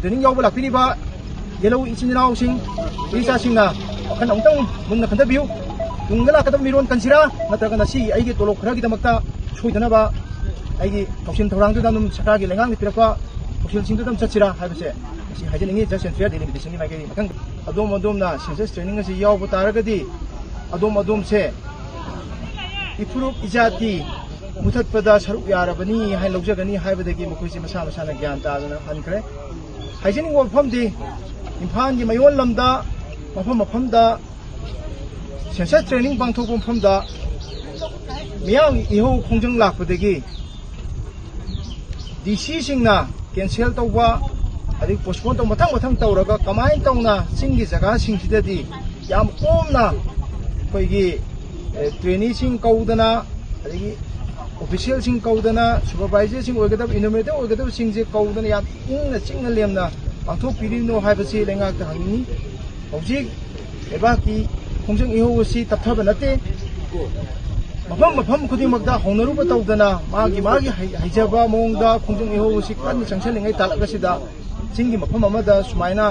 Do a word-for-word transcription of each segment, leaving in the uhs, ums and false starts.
Training ꯌꯥꯎꯕ ꯂꯥꯛꯄꯤꯔꯤꯕ ꯌꯦꯜꯍꯧ ꯏꯆꯤꯟ ꯏꯅꯥꯎꯁꯤꯡ, ꯏꯆꯥꯁꯤꯡꯅ ꯋꯥꯈꯜ ꯑꯃꯨꯛꯇꯪ ꯃꯨꯟꯅ ꯈꯟꯊꯕꯤꯌꯨ꯫ ꯇꯨꯡꯗ ꯂꯥꯛꯀꯗꯕ ꯃꯤꯔꯣꯟ ꯀꯟꯁꯤꯔꯥ, ꯅꯠꯇ꯭ꯔꯒ ꯉꯁꯤꯒꯤ ꯑꯩꯒꯤ ꯇꯣꯂꯣꯞ ꯈꯔꯒꯤꯗꯃꯛꯇ ꯁꯣꯏꯗꯅꯕ ꯑꯩꯒꯤ ꯊꯧꯁꯤꯜ ꯊꯧꯔꯥꯡꯗꯨꯗ ꯑꯗꯨꯝ ꯁꯔꯀꯥꯔꯒꯤ ꯂꯩꯉꯥꯛꯅ ꯄꯤꯔꯛꯄ ꯊꯧꯁꯤꯜꯁꯤꯡꯗꯨꯗ ꯑꯗꯨꯝ ꯆꯠꯁꯤꯔꯥ ꯍꯥꯏꯕꯁꯦ ꯃꯁꯤ ꯍꯥꯏꯖꯅꯤꯡꯉꯤ꯫ Just and fair delimitation ꯒꯤ ꯃꯥꯏꯀꯩꯗꯒꯤ ꯃꯊꯪ ꯑꯗꯣꯝ ꯑꯗꯣꯝꯅ ꯁꯦꯟꯁꯁ ꯇ꯭ꯔꯦꯅꯤꯡ ꯑꯁꯤ ꯌꯥꯎꯕ ꯇꯥꯔꯒꯗꯤ ꯑꯗꯣꯝ ꯑꯗꯣꯝꯁꯦ ꯏꯐꯨꯔꯨꯞ ꯏꯖꯥꯇꯤ ꯃꯨꯊꯠꯄꯗ ꯁꯔꯨꯛ ꯌꯥꯔꯕꯅꯤ ꯍꯥꯏꯅ ꯂꯧꯖꯒꯅꯤ ꯍꯥꯏꯕꯗꯒꯤ ꯃꯈꯣꯏꯁꯦ ꯃꯁꯥ ꯃꯁꯥꯅ ꯒ꯭ꯌꯥꯟ ꯇꯥꯗꯅ ꯍꯟꯈ꯭ꯔꯦ꯫ ꯍꯥꯏꯖꯅꯤꯡꯕ ꯋꯥꯐꯝꯗꯤ ꯏꯝꯐꯥꯜꯒꯤ ꯃꯌꯣꯜ ꯂꯝꯗ ꯃꯐꯝ ꯃꯐꯝꯗ ꯁꯦꯟꯁꯁ ꯇ꯭ꯔꯦꯅꯤꯡ ꯄꯥꯡꯊꯣꯛꯄ ꯃꯐꯝꯗ ꯃꯤꯌꯥꯝꯒꯤ ꯏꯍꯧ ꯈꯣꯡꯖꯪ ꯂꯥꯛꯄꯗꯒꯤ ꯗꯤ ꯁꯤꯁꯤꯡꯅ ꯀꯦꯟꯁꯦꯜ ꯇꯧꯕ, ꯑꯗꯒꯤ ꯄꯣꯁꯄꯣꯟ ꯇꯧꯕ, ꯃꯊꯪ ꯃꯊꯪ ꯇꯧꯔꯒ ꯀꯃꯥꯏꯅ ꯇꯧꯅ ꯆꯤꯡꯒꯤ ꯖꯒꯥꯁꯤꯡꯁꯤꯗꯗꯤ ꯌꯥꯝ ꯀꯣꯝꯅ ꯑꯩꯈꯣꯏꯒꯤ ꯇ꯭ꯔꯦꯅꯤꯁꯤꯡ ꯀꯧꯗꯅ, ꯑꯗꯒꯤ ꯑꯣꯐꯤꯁꯤꯌꯦꯜꯁꯤꯡ ꯀꯧꯗꯅ, ꯁꯨꯄꯔꯚꯥꯏꯖꯔꯁꯤꯡ ꯑꯣꯏꯒꯗꯕ, ꯏꯅꯣꯃꯦꯇꯔ ꯑꯣꯏꯒꯗꯕꯁꯤꯡꯁꯦ ꯀꯧꯗꯅ ꯌꯥꯝ ꯏꯪꯅ ꯆꯤꯛꯅ ꯂꯦꯝꯅ ꯄꯥꯡꯊꯣꯛꯄꯤꯔꯤꯅꯣ ꯍꯥꯏꯕꯁꯤ ꯂꯩꯉꯥꯛꯇ ꯍꯪꯅꯤꯡꯏ꯫ ꯍꯧꯖꯤꯛ ꯂꯩꯕꯥꯛꯀꯤ ꯈꯣꯡꯖꯪ ꯏꯍꯧ ꯑꯁꯤ ꯇꯞꯊꯕ ꯅꯠꯇꯦ꯫ ꯃꯐꯝ ꯃꯐꯝ ꯈꯨꯗꯤꯡꯃꯛꯇ ꯍꯧꯅꯔꯨꯕ ꯇꯧꯗꯅ ꯃꯥꯒꯤ ꯃꯥꯒꯤ ꯍꯩ-, ꯍꯩꯖꯕ ꯃꯑꯣꯡꯗ ꯈꯣꯡꯖꯪ ꯏꯍꯧ ꯑꯁꯤ ꯀꯟꯅ ꯆꯪꯁꯤꯜꯂꯤꯉꯩ ꯇꯥꯂꯛ ꯑꯁꯤꯗ ꯆꯤꯡꯒꯤ ꯃꯐꯝ ꯑꯃꯗ ꯁꯨꯃꯥꯏꯅ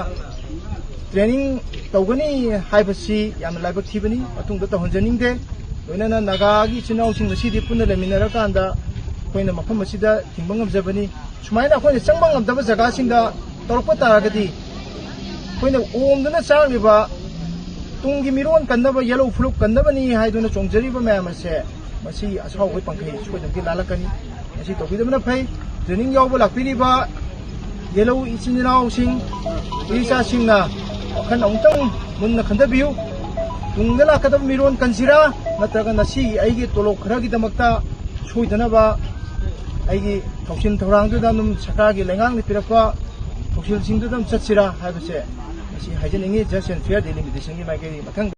ꯇ꯭ꯔꯦꯅꯤꯡ ꯇꯧꯒꯅꯤ ꯍꯥꯏꯕꯁꯤ ꯌꯥꯝꯅ ꯂꯥꯏꯕꯛ ꯊꯤꯕꯅꯤ꯫ ꯃꯇꯨꯡꯗ ꯇꯧꯍꯟꯖꯅꯤꯡꯗꯦ꯫ ꯂꯣꯏꯅꯅ ꯅꯥꯒꯥꯒꯤ ꯏꯆꯤꯟ ꯏꯅꯥꯎꯁꯤꯡ ꯉꯁꯤꯗꯤ ꯄꯨꯟꯅ ꯂꯩꯃꯤꯟꯅꯔꯀꯥꯟꯗ ꯑꯩꯈꯣꯏꯅ ꯃꯐꯝ ꯑꯁꯤꯗ ꯊꯤꯡꯕ ꯉꯝꯖꯕꯅꯤ꯫ ꯁꯨꯃꯥꯏꯅ ꯑꯩꯈꯣꯏꯅ ꯆꯪꯕ ꯉꯝꯗꯕ ꯖꯒꯥꯁꯤꯡꯗ ꯇꯧꯔꯛꯄ ꯇꯥꯔꯒꯗꯤ ꯑꯩꯈꯣꯏꯅ ꯑꯣꯝꯗꯨꯅ ꯆꯥꯔꯤꯕ ꯇꯨꯡꯒꯤ ꯃꯤꯔꯣꯟ ꯀꯟꯅꯕ, ꯌꯦꯜꯍꯧ ꯐꯨꯔꯨꯞ ꯀꯟꯅꯕꯅꯤ ꯍꯥꯏꯗꯨꯅ ꯆꯣꯡꯖꯔꯤꯕ ꯃꯌꯥꯝ ꯑꯁꯦ ꯃꯁꯤ ꯑꯁꯥꯎꯕꯒꯤ ꯄꯥꯡꯈꯩ ꯁꯣꯏꯗꯅꯃꯛꯀꯤ ꯂꯥꯜꯂꯛꯀꯅꯤ꯫ ꯃꯁꯤ ꯇꯧꯕꯤꯗꯕꯅ ꯐꯩ꯫ ꯇ꯭ꯔꯦꯅꯤꯡ ꯌꯥꯎꯕ ꯂꯥꯛꯄꯤꯔꯤꯕ ꯌꯦꯜꯍꯧ ꯏꯆꯤꯟ ꯏꯅꯥꯎꯁꯤꯡ, ꯏꯆꯥꯁꯤꯡꯅ ꯋꯥꯈꯜ ꯑꯃꯨꯛꯇꯪ ꯃꯨꯟꯅ ꯈꯟꯊꯕꯤꯌꯨ꯫ ꯇꯨꯡꯗ ꯂꯥꯛꯀꯗꯕ ꯃꯤꯔꯣꯟ ꯀꯟꯁꯤꯔꯥ, ꯅꯠꯇ꯭ꯔꯒ ꯉꯁꯤꯒꯤ ꯑꯩꯒꯤ ꯇꯣꯂꯣꯞ ꯈꯔꯒꯤꯗꯃꯛꯇ ꯁꯣꯏꯗꯅꯕ ꯑꯩꯒꯤ ꯊꯧꯁꯤꯜ ꯊꯧꯔꯥꯡꯗꯨꯗ ꯑꯗꯨꯝ ꯁꯔꯀꯥꯔꯒꯤ ꯂꯩꯉꯥꯛꯅ ꯄꯤꯔꯛꯄ ꯊꯧꯁꯤꯜꯁꯤꯡꯗꯨꯗ ꯑꯗꯨꯝ ꯆꯠꯁꯤꯔꯥ ꯍꯥꯏꯕꯁꯦ ꯃꯁꯤ ꯍꯥꯏꯖꯅꯤꯡꯉꯤ꯫ Just and fair delimitation ꯒꯤ ꯃꯥꯏꯀꯩꯗꯒꯤ ꯃꯊꯪ